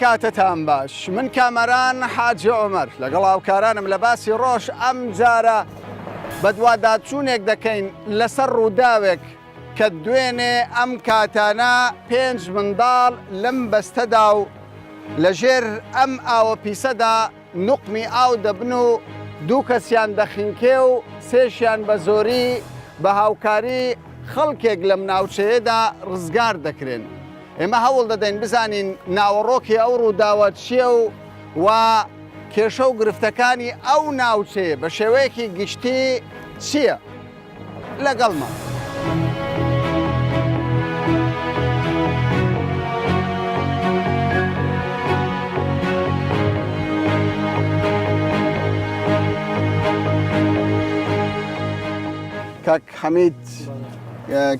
کاتتان باش من کامەران حاجی عومەر لەگەڵ هاوکارانم لە باسی ڕۆژ ئەم جارە بەدواداچوونێک دەکەین لەسەر ڕووداوێک کە دوێنێ ئەم کاتانە پێنج منداڵ لەم بەستەدا و لەژێر ئەم ئاوە پیسەدا نوقمی ئاو دەبن و دوو کەسیان دەخنکێ و سێشیان بە زۆری بە هاوکاری خەڵکێک لەم ناوچەیەدا ڕزگار دەکرێن. ئێمە هەوڵ دەدەین بزانین ناوەڕۆکی ئەو ڕووداوە چییە و و کێشە و گرفتەکانی ئەو ناوچەیە بە شێوەیەکی گشتی چییە؟ لەگەڵمان. کاک حەمید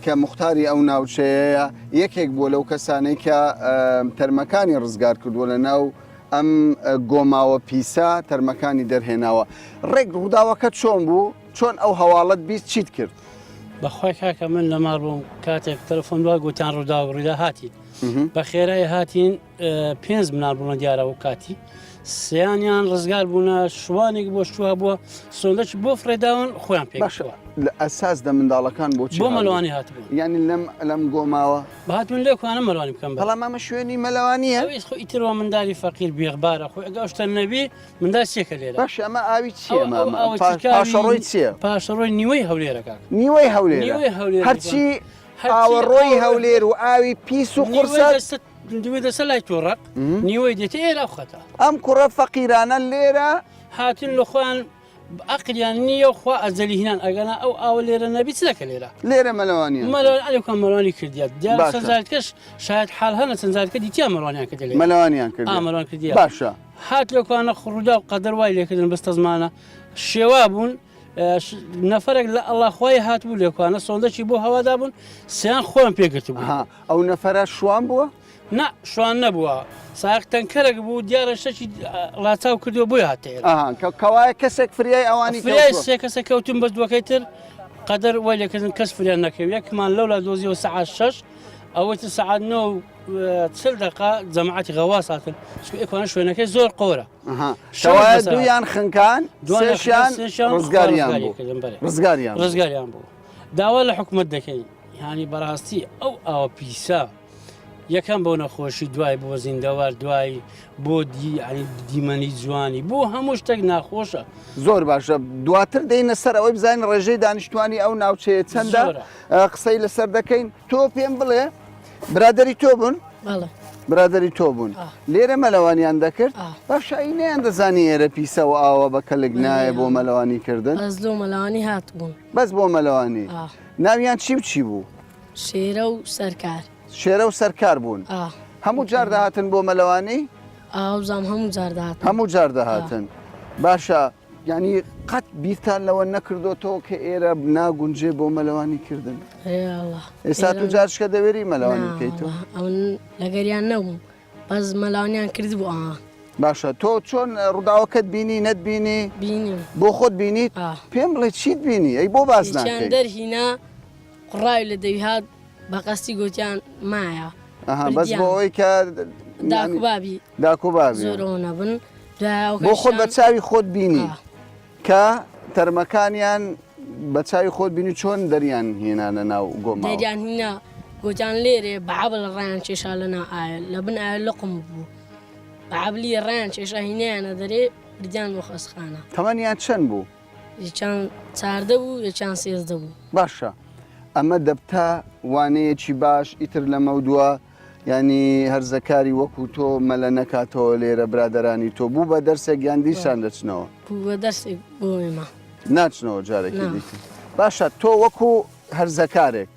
کە موختاری ئەو ناوچەیەیە یەکێک بووە لەو کەسانەی کە تەرمەکانی ڕزگار کردووە لە ناو ئەم گۆماوە پیسە تەرمەکانی دەرهێناوە ڕێک ڕووداوەکە چۆن بوو چۆن ئەو هەواڵەت 20 چیت کرد؟ بەخوای کاکە من لە ماڵ بووم کاتێک تەلەفۆن دوا گوتیان ڕووداو ڕوویدا هاتین بە خێرای هاتین پێنج مناڵ بوونە دیارە و کاتی سیانیان ڕزگار بوونە شوانێک بۆ شووە بووە سۆندەش بۆ فرێداون خۆیان پێ باشە لە ئەساس دە منداڵەکان بۆچی بۆ مەلوانی هاتبوون یعنی لەم لەم گۆماوە بەهاتون لێکوانە مەلوانی بکەم بەڵام ئەمە شوێنی مەلەوانیە خۆ ئیترەوە مندالی فەقیر بێغبارە خۆی ئەگە شتە نەبی مندال چێکە لێرە باشە ئەمە ئاوی چییە پاشەڕۆی چییە پاشەڕۆی نیوەی هەولێرەکە نیوەی هەولێر هەرچی ئاوەڕۆی هەولێر و ئاوی پیس و قورسە دوێ دەسە لای تۆڕق نیوەی دێتە ئێرە ئەو خەتە. ئەم کوڕە فەقیرانە لێرە. هاتن لە خۆیان ئەقلیان نییە و خوا ئەجەلی هینان ئەگەنا ئەو ئاوە لێرە نەبی چ دەکە لێرە. لێرە مەلەوانیان. مەلەوان ئەلێکان مەلەوانی کردیە دیارە چەند جارێکەش شاید حال هەنە چەند جارێکە دیتیان مەلوانیان کردە لێرە. مەلەوانیان کردیە. ئا مەلوان کردیە. باشە. هات لەکوانە ڕوودا و قەدەر وای لێکردن بەستەزمانە شێوا بوون نەفەرێک لە ئەڵا خوای هاتبوو لێکوانە سۆندەکی بۆ هەوادا بوون سیان خۆیان پێگرتبوو ها ئەو نەفەرە شوان بووە؟ نا شوان نەبووە ساق تەنکەرێک بوو دیارە شتێکی ڕاچاو کردووە بۆی هاتە ئێرە ئەها کە کەوایە کەسێک فریای ئەوانی فریای سێ کەسە کەوتون بەس دووەکەی تر قەدەر وای لێکردن کەس فریان نەکەوی یەکمان لەولا دۆزیەوە سەعات شەش ئەوەی تر سەعات نۆ و چل دەقە جەماعەتی غەواس هاتن چونکە ئێکوانە شوێنەکەی زۆر قۆرە کەوایە دوویان خنکان سێشیان ڕزگاریان بوو ڕزگاریان ڕزگاریان بوو داوا لە حکومت دەکەین یانی بەڕاستی ئەو ئاوە پیسە یەکەم بۆ نەخۆشی دوای بۆ زیندەوار دوای بۆ دیمەنی جوانی بۆ هەموو شتێک ناخۆشە زۆر باشە دواتر دێینە سەر ئەوەی بزانین ڕێژەی دانیشتوانی ئەو ناوچەیە چەندە قسەی لەسەر دەکەین تۆ پێم بڵێ برادری تۆ بوون؟ بەڵێ. برادری تۆ بوون. لێرە مەلەوانیان دەکرد؟ باشە ئەی نەیان دەزانی ئێرە پیسە و ئاوە بە کەلک نایە بۆ مەلەوانی کردن؟ بەس لۆ مەلەوانی هاتبوون. بەس بۆ مەلەوانی. ناویان چی و چی بوو؟ شێرە و سەرکار. شێرە و سەرکار بوون. هەموو جار دەهاتن بۆ مەلەوانی؟ ئاوزام هەموو جار دەهاتن. هەموو جار دەهاتن. باشە یانی قەت بیرتان لەوە نەکردۆتەوە کە ئێرە ناگونجێ بۆ مەلەوانی کردن؟ ئێستا تو جارشکە دەوێری مەلەوانی بکەیت تۆ؟ ئەون لەگەریان نەبووم بەس مەلاوانیان کردبوو ئا. باشە تۆ چۆن ڕووداوەکەت بینی نەتبینی؟ بینیم. بۆ خۆت بینیت؟ پێم بڵێ چیت بینی؟ ئەی بۆ باس ناکەی؟ یەکیان دەرهینا قوڕاوی لە دەوی هات بە قەستی گۆتیان مایە. ئەها بەس بۆ ئەوەی کە داک و بابی داک و بابی زۆرەوە نەبن بۆ خۆت بە چاوی خۆت بینی کە تەرمەکانیان بە چاوی خۆت بینی چۆن دەریان هێنانە ناو گۆماوە دەریان هینا گۆتیان لێرێ بە عەبل ڕایان کێشا لە ناو ئاوێ لە بن ئاوێ لقم بوو بە عەبلی ڕایان کێشا هینایانە دەرێ بردیان بۆ خەستخانە تەمەنیان چەند بوو؟ یەکیان چاردە بوو یەکیان سێزدە بوو. باشە ئەمە دەبتە وانەیەکی باش ئیتر لەمەودوا یانی هەرزەکاری وەکو تۆ مەلە نەکاتەوە لێرە برادەرانی تۆ بوو بە دەرسێک یان دیسان دەچنەوە؟ بوو بە دەرسێک بۆ ئێمە. ناچنەوە جارێکی دیکە. باشە تۆ وەکو هەرزەکارێک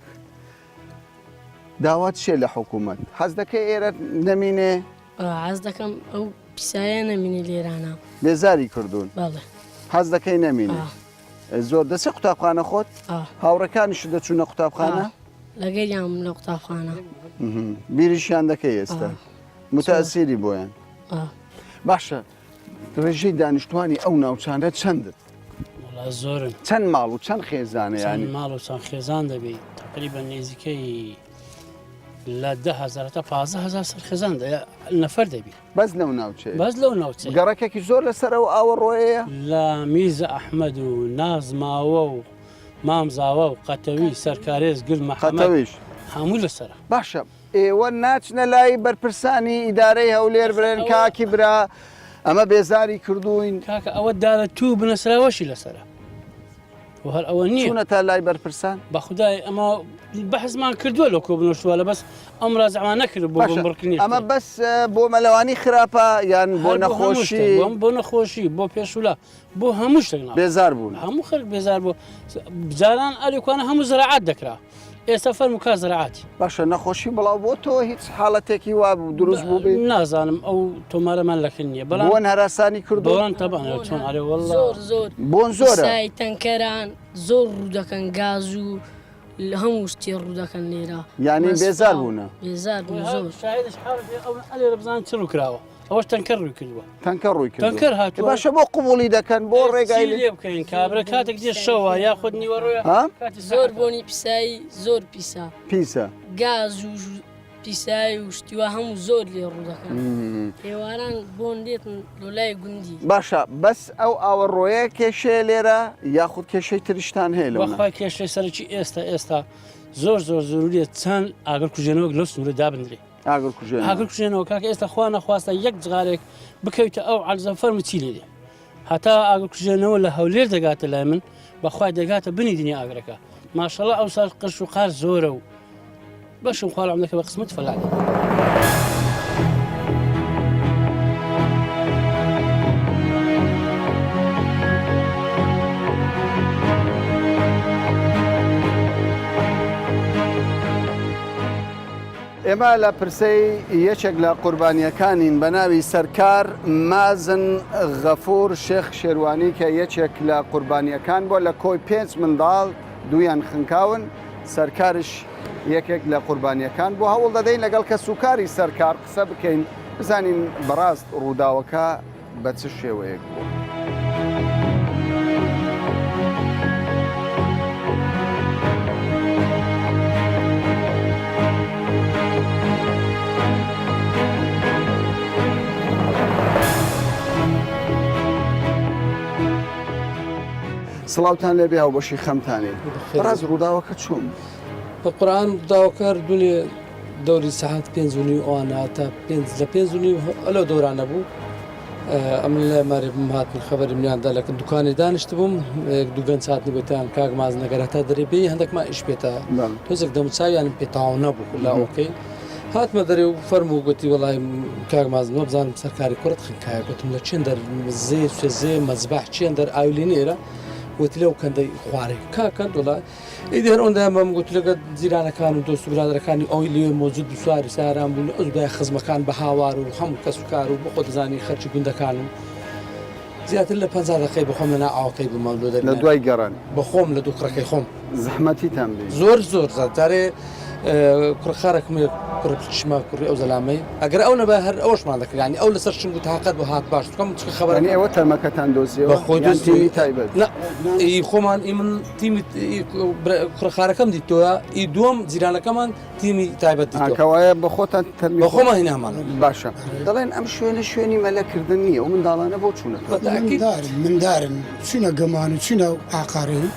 داوات چیە لە حکوومەت؟ حەز دەکەی ئێرە نەمینێ؟ حەز دەکەم ئەو پیسایە نەمینێ لێرانە. بێزاری کردوون؟ بەڵێ. حەز دەکەی نەمینێ؟ زۆر دەچی قوتابخانە خۆت؟ هاوڕێکانیشت دەچوونە قوتابخانە؟ لەگەریان لە قوتابخانە. بیریشیان دەکەی ئێستا؟ متەسیری بۆیان؟ باشە ڕێژەی دانیشتوانی ئەو ناوچانە چەندن؟ زۆرن. چەند ماڵ و چەند خێزانە یانی؟ ماڵ و چەند خێزان دەبی تقریبا نزیکەی. لە 10هزار تا 15هزار سەر خێزان نەفەر دەبی. بەس لەو ناوچەیە؟ بەس لەو ناوچەیە. گەڕەکێکی زۆر لەسەر ئەو ئاوەڕۆیەیە؟ لە میرزا ئەحمەد و نازماوە و مام زاوا و قەتەوی، سەرکارێز، گرد مەحەمەد. قەتەویش؟ هەموو لەسەرە. باشە ئێوە ناچنە لای بەرپرسانی ئیدارەی هەولێر بڵێن کاکی برا ئەمە بێزاری کردووین؟ کاکە ئەوە دارە توو بنەسراوەشی لەسەرە و هەر ئەوە نییە. چوونەتە لای بەرپرسان؟ بە خودای ئەمە بەحسمان کردووە لە کۆبوونەوە لە بەس ئەم مراجعەمان نەکرد بۆ باشە بنبڕکردنی ئەمە شتێک. بەس بۆ مەلەوانی خراپە یان بۆ هەر بۆ هەموو نەخۆشی؟ شتێک، بۆ نەخۆشی بۆ پێشولا بۆ هەموو شتێک ناخۆشە. بێزار بوون. هەموو خەڵک بێزار بوو. جاران ئەلیکوانە هەموو زراعات دەکرا. ئێستا فەرموو کا زراعاتی. باشە نەخۆشی بڵاو بۆتەوە هیچ حاڵەتێکی وا دروست بووبێ؟ نازانم ئەو تۆمارەمان لەکن نییە بەڵام بۆن هەراسانی کردووە؟ بۆن تەبعەن چۆن ئەرێ واللە زۆر زۆر بۆن زۆرە؟ پیسایی تەنکەران زۆر ڕوو دەکەن گاز و هەموو شتێ ڕوو دەکەن لێرە یانی بێزار بوونە؟ بێزار بوون زۆر. شاهدش حاڵەتی ئەو ئەلێرە بزانن چ ڕوو کراوە. ئەوەش تەنکەر ڕووی کردووە. تەنکەر ڕووی کردووە. تەنکەر هاتووە. باشە بۆ قبوڵی دەکەن بۆ ڕێگای چی لێ بکەین کابرا کاتێک دێ شەوە یاخود نیوەڕۆیە ها؟ کاتی زۆر سەعاتە. بۆنی پیسایی زۆر پیسە. پیسە. گاز و پیسایی و شتی وا هەموو زۆر لێ ڕوو دەکەن. ئێواران بۆن دێتن لۆ لای گوندی. باشە بەس ئەو ئاوەڕۆیە کێشەیە لێرە یاخود کێشەی تریشتان هەیە لەو بەخوای کێشەی سەرەکی ئێستا ئێستا زۆر زۆر زروریە چەند ئاگر کوژێنەوەک لەو سنوورە دابندرێ. ئاگر کوژێنەوە. ئاگر کوژێنەوە کاکە ئێستا خوا نەخواستە یەک جغارێک بکەویتە ئەو عەرزە فەرموو چی لێ دێ هەتا ئاگر کوژێنەوە لە هەولێر دەگاتە لای من بەخوای دەگاتە بنی دنیا ئاگرەکە ماشەڵا ئەو ساڵ قرش و قار زۆرە و بەشم خوا ڕەحم دەکە بە قسمەت فەلاح دەکە. ئێمە لە پرسەی یەکێک لە قوربانییەکانین بە ناوی سەرکار مازن غەفور شێخ شێروانی کە یەکێک لە قوربانییەکان بووە لە کۆی پێنج منداڵ دوویان خنکاون سەرکارش یەکێک لە قوربانییەکان بوو هەوڵ دەدەین لەگەڵ کەسوکاری سەرکار قسە بکەین بزانین بەڕاست ڕووداوەکە بە چ شێوەیەک بووە؟ سڵاوتان لێبێ هاوبەشی خەمتانین بەڕاست ڕووداوەکە چۆن بوو؟ بە قورئان ڕووداوەکە هەر دوێنێ دەوری سەعات پێنج و نیو ئەوانە تا پێنج لە پێنج و نیو ئەلەو دەورانە بوو ئەمن لە مارێ بم هاتن خەبەری منیان دا لە دوکانی دانیشت بووم دوو گەنج هاتنی گوتیان کاک مازن ئەگەر هەتا دەرێ بێی هەندێکمان ئیش پێتە تۆزێک دەموچاویانم پێ تەواو نەبوو لە ئۆکەی هاتمە دەرێ و فەرموو گوتی وەڵای کاک مازن وەبزانم سەرکاری کوڕت خنکایە گوتم لە چێن دەر زێ سێ مەزباح چێن دەر ئاوی لێ نێرە وتی لەو کەندەی خوارێ کاکەند وڵای ئیدی هەر ئەوەندەیان بەم گوت لەگەڵ جیرانەکان و دۆست و برادەرەکانی ئەوی لێ مۆجود بوو سواری سەیاران بوون ئەو دوای خزمەکان بە هاوار و هەموو کەس و کار و بۆ خۆ دەزانی خەرکی گوندەکان و زیاتر لە 50 دقەی بەخۆم لە ناو ئاوەکەی بووم لۆ لە دەرنە دوای گەڕان بەخۆم لە دوو کوڕەکەی خۆم زەحمەتیتان بی زۆر زۆر زۆر جارێ کوڕە خارەکم هەیە کوڕە بچکیشمە کوڕی ئەو زەلامەی ئەگەر ئەو نەبا هەر ئەوەشمان دەکرد یانی ئەو لەسەر شنگ و تاقەت بۆ هات باش بکەم چکە خەبەرەکە یانی ئێوە تەرمەکەتان دۆزیەوە بە خۆی یان دۆزی تیمی تایبەت؟ نا ئی خۆمان ئی من تیمی کوڕە خارەکەم دیتۆە ئی دووەم جیرانەکەمان تیمی تایبەت ها دیتۆ کەوایە بە خۆتان تەرمی بە خۆ خۆمان هینامان باشە دەڵێن ئەم شوێنە شوێنی مەلەکردن نییە ئەو منداڵانە بۆ چوونەتەوە؟ بە تەئکید مندارن مندارن چوینە گەمان و چوینە ئاقارێ و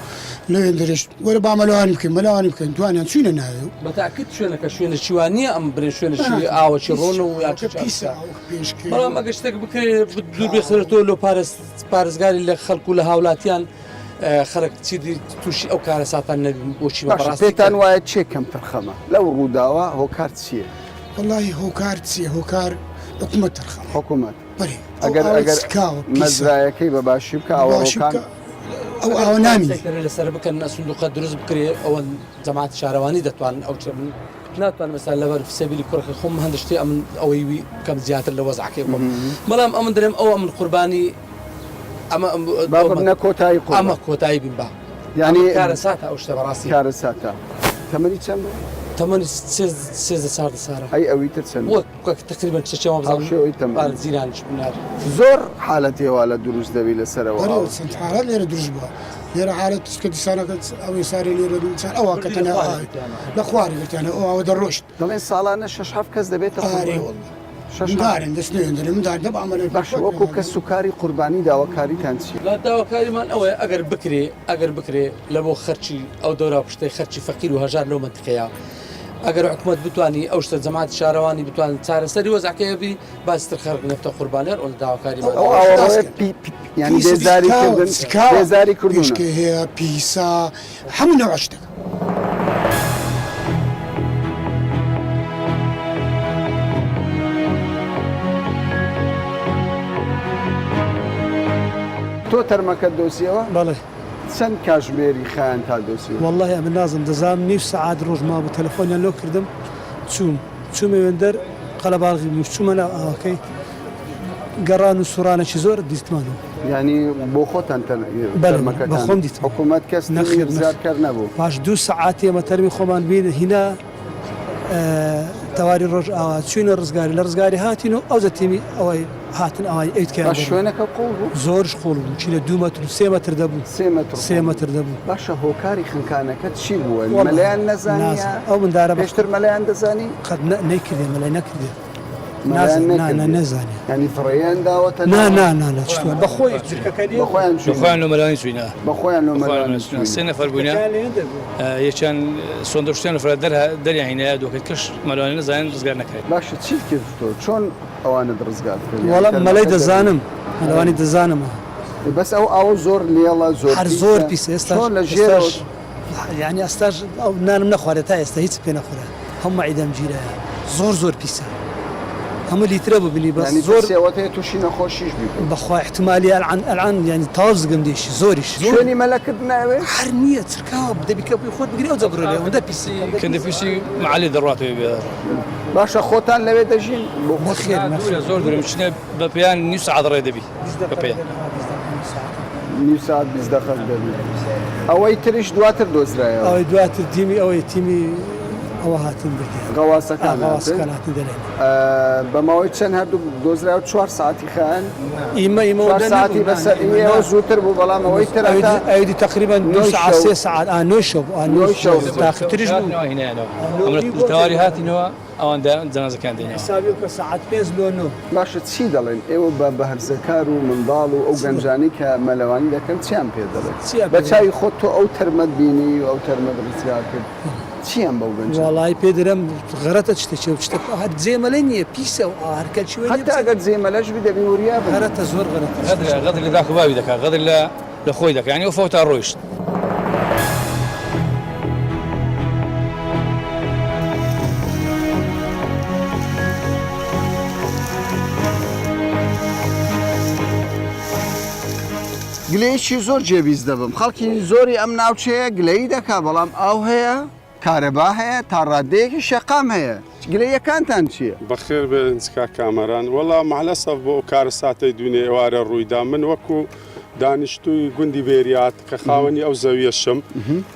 لەوێندەرێش وەرە با مەلەوانی بکەین مەلەوانی بکەین توانیان چوینە ناوێ و بە تەئکید شوێنەکە شوێنێکی وا نییە ئەم برێ شوێنێکی ئاوەکی ڕۆن و یا ئاوەکە پیسە ئاوەکە پێشکەوێ بەڵام ئەگەر شتێک بکرێ دوور بخرێتەوە لۆ پارێزگاری لە خەڵک و لە هاوڵاتیان خەڵک چیدی تووشی ئەو کارەساتان نەبن بۆچی بە باشە بەڕاستی پێتان وایە چێ کەمتر خەمە لەو ڕووداوە هۆکار چییە؟ وەڵی هۆکار چییە هۆکار حکومەت تەرخەمە حکومەت بەێ ئەو ئەگەر ئاوە ئەگەر چکاوە پیسە مەزرایەکەی بە باشی بکە باشی ئاوەڕۆکان بکە ئەو ئاوە نامینێ سەیتەرە لەسەر بکەن سندوقە دروست بکرێ ئەوە جەماعەتی شارەوانی دەتوانن ئەو چێ من ناتوانم مەسەلەن لەبەر سەبیلی کوڕەکەی خۆم هەندێک شتێ ئەمن ئەوەی وی بکەم زیاتر لە وەزعەکەی خۆم بەڵام ئەمن دەرێم ئەوە من قوربانی ئەمە با ببنە کۆتایی قوربان ئەمە کۆتایی بین با یعنی کارەساتە ئەو شتە بەڕاستی کارەساتە تەمەنی چەند بوو؟ تەمەنی 13 14 ساڵە ئەی ئەوی تر چەند بوو؟ وەک تقریبا کچەکیان وابزانم هاوشێوەی تەمەن ئارە جیرانیش بوون هەر زۆر حالەتی وا لە دروست دەبی لەسەرەوە بەڵێ ئاو چەند حالەت لێرە دروست بووە. لێرە حالەت کە دیسانەکە ئەوەی سارێ لێرە دیسان ئەوە کە تەنها لە خوارێ گرتیانە ئەو ئاوە دەڕۆشت. دەڵێن ساڵانە شەش حەفت کەس دەبێتە ئارێ قوربانی. وەڵڵا شەش حەفت. مندارن دەست نەوێندرێ مندار دەب ئامەلە باشە وەکو کەس و کاری قوربانی داواکاریتان چیە؟ لا داواکاریمان ئەوەیە ئەگەر بکرێ ئەگەر بکرێ لە بۆ خەرچی ئەو دەورا پشتەی خەرچی فەقیر و هەژار لەو مەنتیقەیە ئەگەر حکومەت بتوانی ئەو شتە جەماعەتی شارەوانی بتوان چارەسەری وەزعەکەی بی باستر خەرق نەبتە قوربانی هەر ئەوەندە داواکاریمان ئەو ئاوەڕۆیە پی پی یانی بێزاری کردن بێزاری کردوونە. پێشکەی هەیە پیسە هەموو نەوع شتەکە. تۆ تەرمەکەت دۆزیەوە؟ بەڵێ. چەند کاژمێری خایاند تا دۆزیەوە؟ وەڵاهی ئەمن نازم دەزانم نیو سەعات ڕۆژ مابوو تەلەفۆنیان لۆ کردم چووم چوومە وێندەر قەلەباڵغی بوو چوومە ناو ئاوەکەی گەڕان و سوڕانێکی زۆر دیتمانەوە. یانی بۆ خۆتان بەڵێ تەرمەکەتان بە خۆم دیتم. حکوومەت کەس نەخێر نەخێر زیادکەر نەبوو؟ پاش دوو سەعات ئێمە تەرمی خۆمان بین هینا تەواری ڕۆژئاوا چووینە ڕزگاری لە ڕزگاری هاتین و ئەوجە تیمی ئەوەی هاتن ئەوای ئەویتکەیان باش دەبوو. شوێنەکە قووڵ بوو؟ زۆرش قووڵ بوو چی لە دوو مەتر و سێ مەتر دەبوو. سێ مەتر سێ قووڵ مەتر دەبوو. باشە هۆکاری خنکانەکە چی بووە؟ وەڵا مەلایان نەزانیە؟ نازانم ئەو مندارە بە پێشتر مەلایان دەزانی؟ قەت نە نەیکردێ مەلای نەکردێ. مەلایان نازانم نا نا نەکردێ نەزانێ. یانی فڕێیان داوەتە نا ناو؟ نا نا نا چتوە بە خۆی جرکەکە لێ بە خۆیان بە چووینە. خۆیان لۆ مەلەوانی چووینە. بە خۆیان لۆ بە خۆیان مەلەوانی چووینە. چووینە. سێ نەفەر بووینە جرکەکەیان لێ دەبوو. یەکیان سۆندەشتیان لە فرە دەر دەریان هینایە دووەکەی کەش مەلەوانی نەزانین ڕزگار نەکرێت. باشە چیت کرد تۆ چۆن ئەوانت ڕزگار کرد یانی وەڵا مەلای تەرمەکە دەرهێنا؟ دەزانم مەلەوانی دەزانم. بەس ئەو ئاوە زۆر لێڵە زۆر هەر زۆر پیسە پیسە ئێستاش چۆن لە ئێستاش ژێرەوە یانی ئێستاش ئەو نانم نەخوارێ تا ئێستا هیچ پێ نەخورا هەموو مەعیدەم گیرایە زۆر زۆر پیسە هەموو لیترە ببنی بەس یانی زۆر ترسی ئەوەت هەیە تووشی نەخۆشیش بیت؟ بەخوا احتمالی الان الان یانی تەواو زگم دێشی زۆریش زۆر شوێنی مەلەکردنە ئەوێ؟ هەر نییە چرکاوە دەبی کە خۆت بگری ئەوجا بڕۆ لێ ئەوەندە پیسە کەندە پیسی مەعەلی دەڕواتەوە بێ باشە خۆتان لەوێ دەژین؟ بۆ خۆتان؟ نەخێر نەخێر دوورە زۆر دوورە مشینە بە پێیان نیو سەعات ڕێ دەبی بە پێ. نیو سەعات 20 دەقە دەبی. ئەوەی تریش دواتر دۆزرایەوە. ئەوەی دواتر تیمی ئەوەی تیمی ئەوە هاتن بردیان. غەواسەکان هاتن. غەواسەکان هاتن دەرێن. بە ماوەی چەند هەردوو دۆزرایەوە چوار سەعاتی خایاند. ئیمە ئیمە چوار سەعاتی بەسەر ئێوە زووتر بوو بەڵام ئەوەی تر هەتا ئەوی تقریبا دوو سەعات سێ سەعات ئا نۆی شەو بوو ئا نۆی شەو تاخیرتریش بوو. تەواری هاتینەوە ئەوان جەنازەکان دێنەوە. حسابی بکە سەعات پێنج لۆ نۆ. باشە چی دەڵێن ئێوە بە بەهرزەکار و منداڵ و ئەو گەنجانەی کە مەلەوانی دەکەن چیان پێ دەڵێن؟ بە چاوی خۆت تۆ ئەو تەرمەت بینی و ئەو تەرمەت ڕزگار کرد چیان بەو گەنجە؟ وەڵایی پێ درەم غەرەتە چتە چێ و چتە هەر جێ مەلە نییە پیسە و هەر کەلکی وێ حەتا ئەگەر جێ مەلەش بی دەبی وریا بن. غەرەتە زۆر غەرەتە. غەدرە غەدر لە داک و باوی دەکا غەدر لە لە خۆی دەکا یانی ئەو فەوتا ڕۆیشت. گلەیەکی زۆر جێبیست دەبم خەڵکی زۆری ئەم ناوچەیە گلەیی دەکا بەڵام ئاو هەیە کارەبا هەیە تا ڕادەیەکی شەقام هەیە گلەیەکانتان چییە؟ بەخێر بێن کاک کامەران. وەڵا مەعلەسەف بۆ ئەو کارەساتەی دوینێ ئێوارە ڕوویدا من وەکو دانیشتووی گوندی بێریات کە خاوەنی ئەو زەویەشم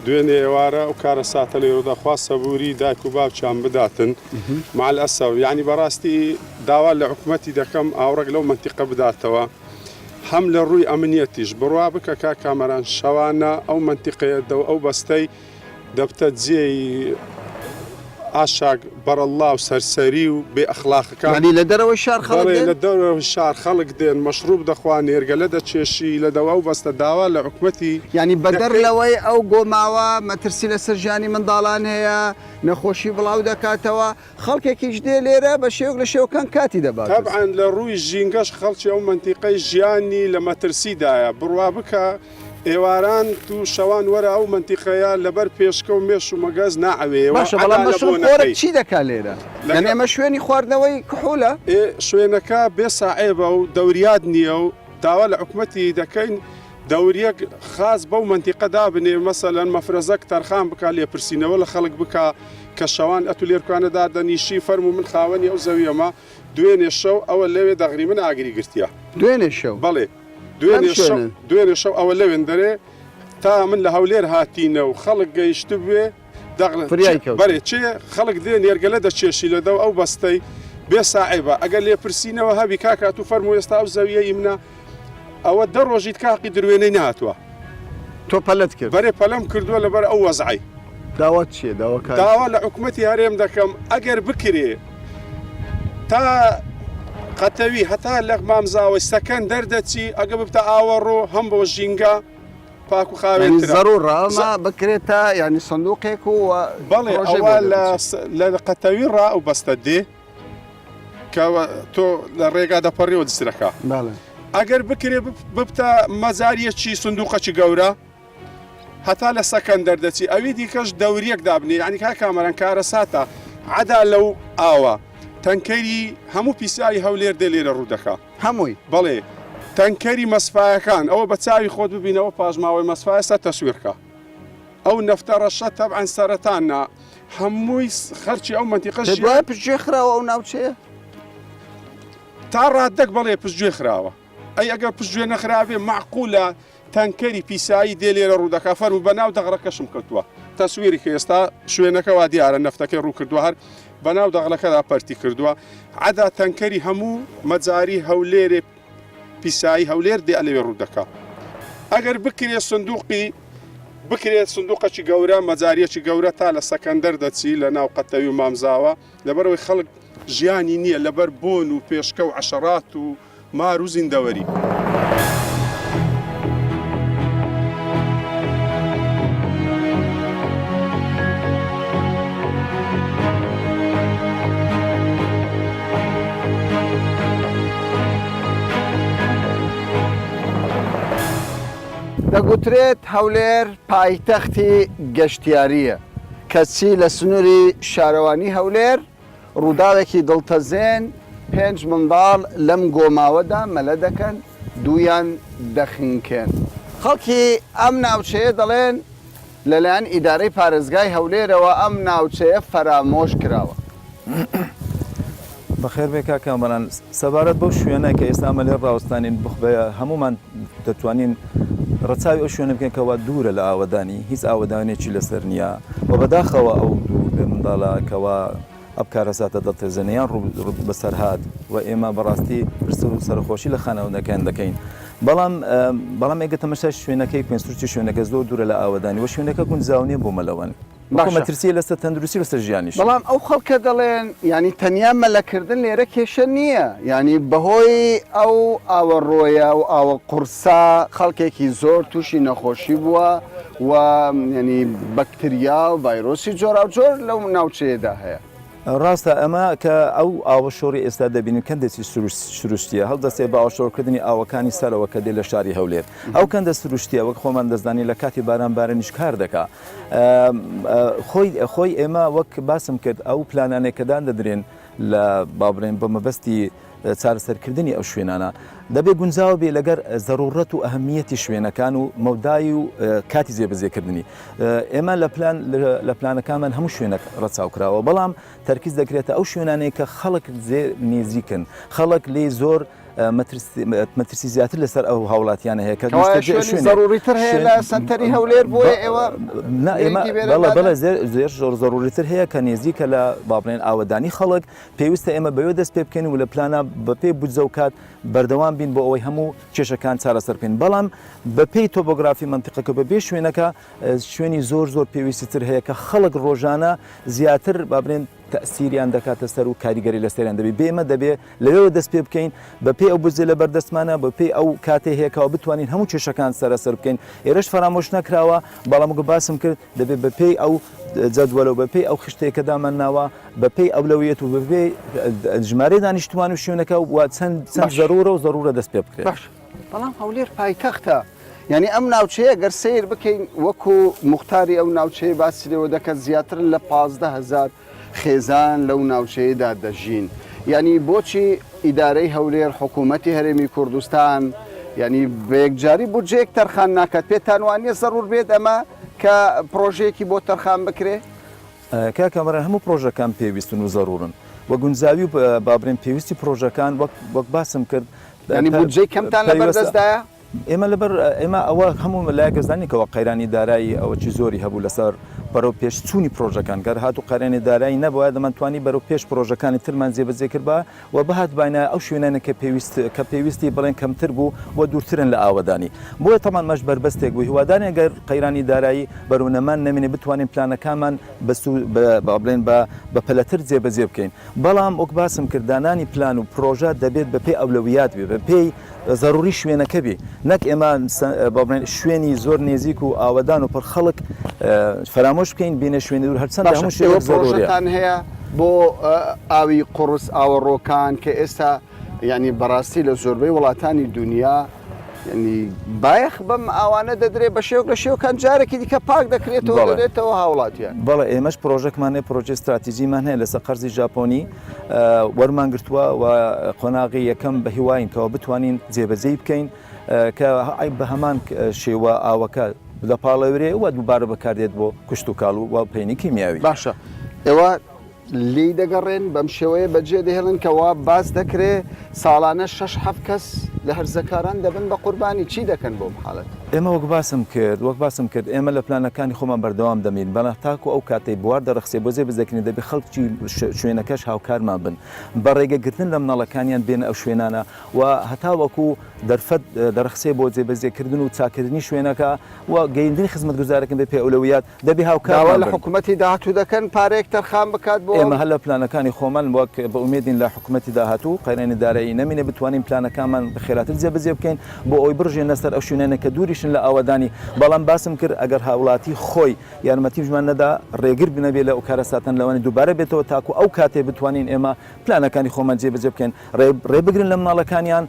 دوێنێ ئێوارە ئەو کارەساتە لێ ڕوودا خوا سەبووری دایک و باوکیان بداتن مەعلەسەف یانی بەڕاستی داوا لە حکومەتی دەکەم ئاوڕێک لەو مەنتیقە بداتەوە هەم لە ڕووی ئەمنیەتیش بڕوا بکە کاک کامەران شەوانە ئەو مەنتیقەیە دەو ئەو بەستەی دەبتە جێی ئاشاک بەڕەڵڵا و سەرسەری و بێ ئەخلاقەکان. یانی لە دەرەوەی شار خەڵک بەڵێ دێن؟ لە دەرەوەی شار خەڵک دێن مەشروب دەخوا نێرگەلە دەکێشی لە دەوا و بەستە داوا لە حکومەتی یانی بەدەر دەکەین. لەوەی ئەو گۆماوە مەترسی لەسەر ژیانی منداڵان هەیە، نەخۆشی بڵاو دەکاتەوە، خەڵکێکیش دێ لێرە بە شێوەک لە شێوەکان کاتی دەبات. تەبعەن لە ڕووی ژینگەش خەڵکی ئەو مەنتیقەی ژیانی لە مەترسیدایە بڕوا بکە ئێواران و شەوان وەرە ئەو مەنتیقەیە لەبەر پێشکە و مێش و مەگەز ناعەوێیەوە باشە بەڵام عەدا لە مەشروب خۆرک بۆنەکەی. چی دەکا لێرە؟ لەگەڵ. یانی ئەمە شوێنی خواردنەوەی کحولە؟ ئێ شوێنەکە بێ ساعێبە و دەوریات نییە و داوا لە حکومەتی دەکەین دەوریەک خاس بەو مەنتیقە دابنێ مەسەلەن مەفرەزەک تەرخان بکا لێپرسینەوە لە خەڵک بکا کە شەوان ئەتو لێرکانە دادەنیشی فەرموو من خاوەنی ئەو زەویەمە دوێنێ شەو ئەوە لەوێ دەغری من ئاگری گرتیە. دوێنێ شەو؟ بەڵێ ئەم دوێنێ شەو شوێنە؟ دوێنێ شەو ئەوە لەوێندەرێ تا من لە هەولێر هاتینە و خەڵک گەیشتبوێ دەغل فریای کەوتن. بەرێ چێ خەڵک دێ نێرگەلە دەکێشی لە دەو ئەو بەستەی بێ ساعێبە ئەگەر لێپرسینەوە هەبی کاکە ئەتوو فەرموو ئێستا ئەو زەویە ئی منە ئەوە دە ڕۆژی تکە هەقی دروێنەی نەهاتووە. تۆ پەلەت کرد؟ بەرێ پەلەم کردووە لەبەر ئەو وەزعەی. داوات چییە؟ داواکاریت؟ داوا لە حکومەتی هەرێم دەکەم ئەگەر بکرێ تا قەتەوی هەتا لە مامزاوەی سەکەن دەردەچی ئەگە ببتە ئاوەڕۆ هەم بۆ ژینگە پاک و یعنی خاوێنترە. زەرورە ئەمە بکرێتە یعنی سندوقێک و بەڵێ پرۆژەی بۆ ئەوە لە دەربچێت. لە قەتەوی ڕا ئەو بەستە دێ کە تۆ لە ڕێگا دەپەڕیەوە جسرەکە. بەڵێ. ئەگەر بکرێ ببتە مەزاریەکی سندوقەکی گەورە هەتا لە سەکەن دەردەچی ئەوی دیکەش دەوریەک دابنێ یعنی کاک کامەران کارەساتە عەدا لەو ئاوە تەنکەری هەموو پیسایی هەولێر دێ لێرە ڕوو دەکا هەمووی بەڵێ تەنکەری مەسفایەکان ئەوە بە چاوی خۆت ببینەوە پاشماوەی مەسفایە سە تەسویرکە ئەو نەفتە ڕەشە تەبعەن سەرەتان نا هەمووی خەرچی ئەو مەنتیقە دوای پشتگوێ خراوە ئەو ناوچەیە تا ڕاددەک بەڵێ پشتگوێ خراوە. ئەی ئەگەر پشتگوێ نەخرابێ مەعقولە تەنکەری پیسایی دێ لێرە ڕوو دەکا فەرموو بە ناو دەغرەکەشم کەوتووە تەسویری کە ئێستا شوێنەکە وا دیارە نەفتەکەی ڕوو کردووە هەر بە ناو دەغڵەکەدا پەرتی کردووە عەدا تەنکەری هەموو مەجاری هەولێرێ پیسایی هەولێر دێ ئەلەوێ ڕوو دەکا ئەگەر بکرێ سندوقی بکرێت سندوقەکی گەورە مەجاریەکی گەورە تا لە سەکەندەر دەچی لە ناو قەتەوی و مامزاوە لەبەرئەوەی خەڵک ژیانی نییە لەبەر بۆن و پێشکە و عەشەرات و مار و زیندەوەری. دەگوترێت هەولێر پایتەختی گەشتیارییە، کەچی لە سنووری شارەوانی هەولێر ڕووداوێکی دڵتەزێن، پێنج منداڵ لەم گۆماوەدا مەلە دەکەن، دوویان دەخنکێن. خەڵکی ئەم ناوچەیە دەڵێن، لەلایەن ئیدارەی پارێزگای هەولێرەوە ئەم ناوچەیە فەرامۆش کراوە. بەخێربێی کاک کامەران. سەبارەت بەو شوێنە کە ئێستا ئەمە لێر ڕاوەستانین بخبەیە هەموومان دەتوانین ڕەچاوی ئەو شوێنە بکەین کەوا دوورە لە ئاوەدانی هیچ ئاوەدانێکی لەسەر نییە و بەداخەوە ئەو دوو منداڵە کەوا ئەم کارەساتە دڵتەزێنەیان ڕوو بەسەر هات و ئێمە بەڕاستی پرسە و سەرەخۆشی لە خانەوادەکەیان دەکەین بەڵام بەڵام ئێگە تەمەشای شوێنەکەی بکەین سروشتی شوێنەکە زۆر دوورە لە ئاوەدانی و شوێنەکە گونجاو نییە بۆ مەلەوانی بەڵکو باشە. مەترسییە لەسەر تەندروستی و لەسەر ژیانیش. بەڵام ئەو خەڵکە دەڵێن یانی تەنیا مەلەکردن لێرە کێشە نییە یانی بەهۆی ئەو ئاوەڕۆیە و ئاوە قوڕسە خەڵکێکی زۆر تووشی نەخۆشی بووە و یانی بەکتریا و ڤایرۆسی جۆراوجۆر لەو ناوچەیەدا هەیە. ڕاستە ئەمە کە ئەو ئاوە شۆڕی ئێستا دەبینین کەندێکی سروشتیە هەڵدەستێ بە ئاوشۆڕکردنی ئاوەکانی سەرەوە کە دێ لە شاری هەولێر ئەو کەندە سروشتیە وەک خۆمان دەزانین لە کاتی باران بارانیش کار دەکا خۆی خۆی ئێمە وەک باسم کرد ئەو پلانانەی کە دان دەدرێن لە با بڵێن بە مەبەستی چارەسەرکردنی ئەو شوێنانە دەبێ گونجاو بێ لەگەر زەڕوڕەت و ئەهمیەتی شوێنەکان و مەودای و کاتی جێبەجێکردنی ئێمە لە پلان لە پلانەکانمان هەموو شوێنێک ڕەچاو کراوە بەڵام تەرکیز دەکرێتە ئەو شوێنانەی کە خەڵک نێزیکن خەڵک لێی زۆر مەترسی زیاتر لەسەر ئەو هاوڵاتیانە هەیە کە زەڕوریتر هەیە لە سەنتەری هەولێر بۆیە ئێوە بەڵێ بەڵێ زێر زۆر زەڕوریتر هەیە کە نێزیکە لە با بڵێن ئاوەدانی خەڵک پێویستە ئێمە بەوێ دەست پێ بکەین و لە پلانە بەپێی بودجە و کات بەردەوام بین بۆ ئەوەی هەموو کێشەکان چارەسەر بکەین بەڵام بەپێی تۆپۆگرافی مەنتیقەکە بەبێ شوێنەکە شوێنی زۆر زۆر پێویستی تر هەیە کە خەڵک ڕۆژانە زیاتر با بڵێن تەئسیریان دەکاتە سەر و کاریگەری لەسەریان دەبێت بێمە دەبێ لەوێوە دەست پێ بکەین بە پێی ئەو بودجە لە بەردەستمانە بە پێی ئەو کاتەی هەیە کەوا بتوانین هەموو کێشەکان سەرەسەر بکەین ئێرەش فەرامۆش نەکراوە بەڵام وەکو باسم کرد دەبێت بە پێی ئەو جەدوەلە و بە پێی ئەو خشتەیە کە دامان ناوە بە پێی ئەولەویەت و بە پێی ژمارەی دانیشتوان و شوێنەکە و چەند چەند زەرورە و زەرورە دەست پێ بکرێت. باش بەڵام هەولێر پایتەختە یانی ئەم ناوچەیە گەر سەیر بکەین وەکو موختاری ئەو ناوچەیە باسی لێوە دەکات زیاتر لە 15 هەزار خێزان لەو ناوچەیەدا دەژین یانی بۆچی ئیدارەی هەولێر حکوومەتی هەرێمی کوردستان یانی بە یەکجاری بودجەیەک تەرخان ناکات پێتان وانیە زەرور بێت ئەمە کە پرۆژەیەکی بۆ تەرخان بکرێ؟ کاک کامەران هەموو پرۆژەکان پێویستن و زەرورن و گونجاوی و با بڵێین پێویستی پرۆژەکان وەک وەک باسم کرد یانی بودجەی کەمتان لەبەر دەستدایە؟ ئێمە لەبەر ئێمە ئەوە هەموو لایەک دەزانین کەوا قەیرانی دارایی ئەوەکی زۆری هەبوو لەسەر. بەرەو پێش چوونی پرۆژەکان گەر هاتوو قەیرانی دارایی نەبوایە دەمانتوانی بەرەو پێش پرۆژەکانی ترمان جێبەجێ کردبا و بهاتباینە ئەو شوێنانە کە پێویست کە پێویستی بڵێن کەمتر بوو و دوورترن لە ئاوەدانی بۆیە تەبعەن مەش بەربەستێک بوو هیوادارین گەر قەیرانی دارایی بەرەو نەمان نەمێنێ بتوانین پلانەکانمان بە سوو بە بڵێن بە بە پەلەتر جێبەجێ بکەین بەڵام وەک باسم کرد دانانی پلان و پرۆژە دەبێت بە پێی ئەولەویات بێ بە پێی زەروری شوێنەکە بێ نەک ئێمە با بڵێن شوێنی زۆر نێزیک و ئاوەدان و پڕ خەڵک فەرامۆش بکەین بینە شوێنی دوور هەرچەندە باشە هەموو شوێنێک ئێوە زەروریە. پرۆژەتان هەیە بۆ ئاوی قوڕس ئاوەڕۆکان کە ئێستا یعنی بەڕاستی لە زۆربەی وڵاتانی دنیا یعنی بایەخ بەم ئاوانە دەدرێت بە شێوەک لە شێوەکان جارێکی دیکە پاک دەکرێتەوە بەڵێ. دەدرێتەوە هاوڵاتیان. بەڵێ ئێمەش پرۆژەکمان هەیە پرۆژەی ستراتیجیمان هەیە لەسەر قەرزی ژاپۆنی وەرمان گرتووە و قۆناغی یەکەم بە هیواین کەەوە بتوانین جێبەجێی بکەین کە بە هەمان شێوە ئاوەکە دەپاڵێورێ و دووبارە بەکاردێت بۆ کشت و کاڵ و پەینی کیمیاوی. باشە ئێوە لێی دەگەڕێن بەم شێوەیە بەجێ دەهێڵن کە وا باس دەکرێ ساڵانە شەش حەفت کەس لە هەرزەکاران دەبن بە قوربانی چی دەکەن بۆم حاڵەتە؟ ئێمە وەک باسم کرد وەک باسم کرد ئێمە لە پلانەکانی خۆمان بەردەوام دەبین بەڵام تاکو ئەو کاتەی بوار دەڕەخسێ بۆ جێبەجێکردنی دەبێ خەڵکی شوێنەکەش هاوکارمان بن بە ڕێگەگرتن لە مناڵەکانیان بێنە ئەو شوێنانە و هەتاوەکو دەرفەت دەڕەخسێ بۆ جێبەجێکردن و چاککردنی شوێنەکە و گەیندنی خزمەتگوزارەکان بە پێی ئەولەویات دەبێ داوا هاوکارمان لە بن. حکومەتی داهاتوو دەکەن پارەیەک تەرخان بکات بۆ ئێمە هەر لە پلانەکانی خۆمان وەک بە ئومێدین لە حکومەتی داهاتوو قەیرانی دارایی نەمینێ بتوانین پلانەکانمان خێراتر جێبەجێ بکەین بۆ ئەوەی بڕژێنە سەر ئەو شوێنانە کە دووریشن لە ئاوەدانی بەڵام باسم کرد ئەگەر هاوڵاتی خۆی یارمەتیشمان نەدا ڕێگر نەبێ لە ئەو کارەساتان لەوانەیە دووبارە بێتەوە تاکو ئەو کاتەی بتوانین ئێمە پلانەکانی خۆمان جێبەجێ بکەین ڕێ بگرن لە مناڵەکانیان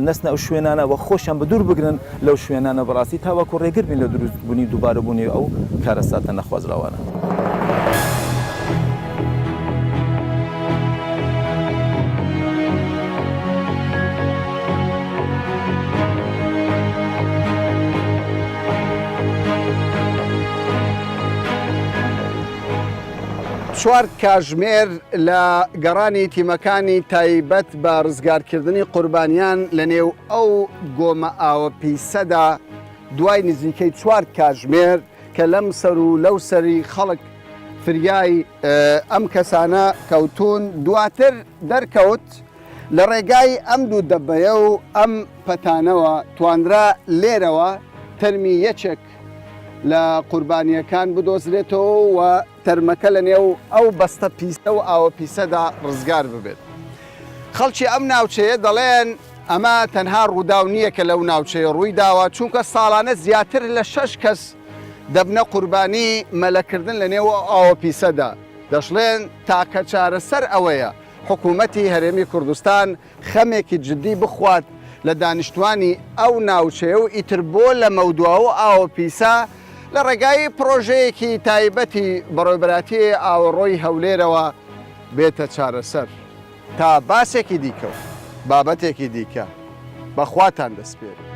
نەچنە ئەو شوێنانە و خۆشیان بە دوور بگرن لەو شوێنانە بەڕاستی تاوەکو ڕێگر بین لە دروست بوونی دووبارە بوونی ئەو کارەساتە نەخوازراوانە. چوار کاژمێر لە گەڕانی تیمەکانی تایبەت بە ڕزگارکردنی قوربانیان لە نێو ئەو گۆمە ئاوە پیسەدا دوای نزیکەی چوار کاژمێر کە لەم سەر و لەو سەری خەڵک فریای ئەم کەسانە کەوتون دواتر دەرکەوت لە ڕێگای ئەم دوو دەبەیە و ئەم پەتانەوە توانرا لێرەوە تەرمی یەکێک لە قوربانییەکان بدۆزرێتەوە و تەرمەکە لە نێو ئەو بەستە پیسە و ئاوە پیسەدا ڕزگار ببێت. خەڵکی ئەم ناوچەیە دەڵێن ئەمە تەنها ڕووداو نییە کە لەو ناوچەیە ڕووی داوە، چونکە ساڵانە زیاتر لە شەش کەس دەبنە قوربانی مەلەکردن لە نێو ئەو ئاوە پیسەدا. دەشڵێن تاکە چارەسەر ئەوەیە حکوومەتی هەرێمی کوردستان خەمێکی جدی بخوات لە دانیشتوانی ئەو ناوچەیە و ئیتر بۆ لەمەودوا و ئاوە پیسە لە ڕێگای پڕۆژەیەکی تایبەتی بەڕێوەبەراتیی ئاوەڕۆی هەولێرەوە بێتە چارەسەر. تا باسێکی دیکە و بابەتێکی دیکە بە خواتان دەسپێرم.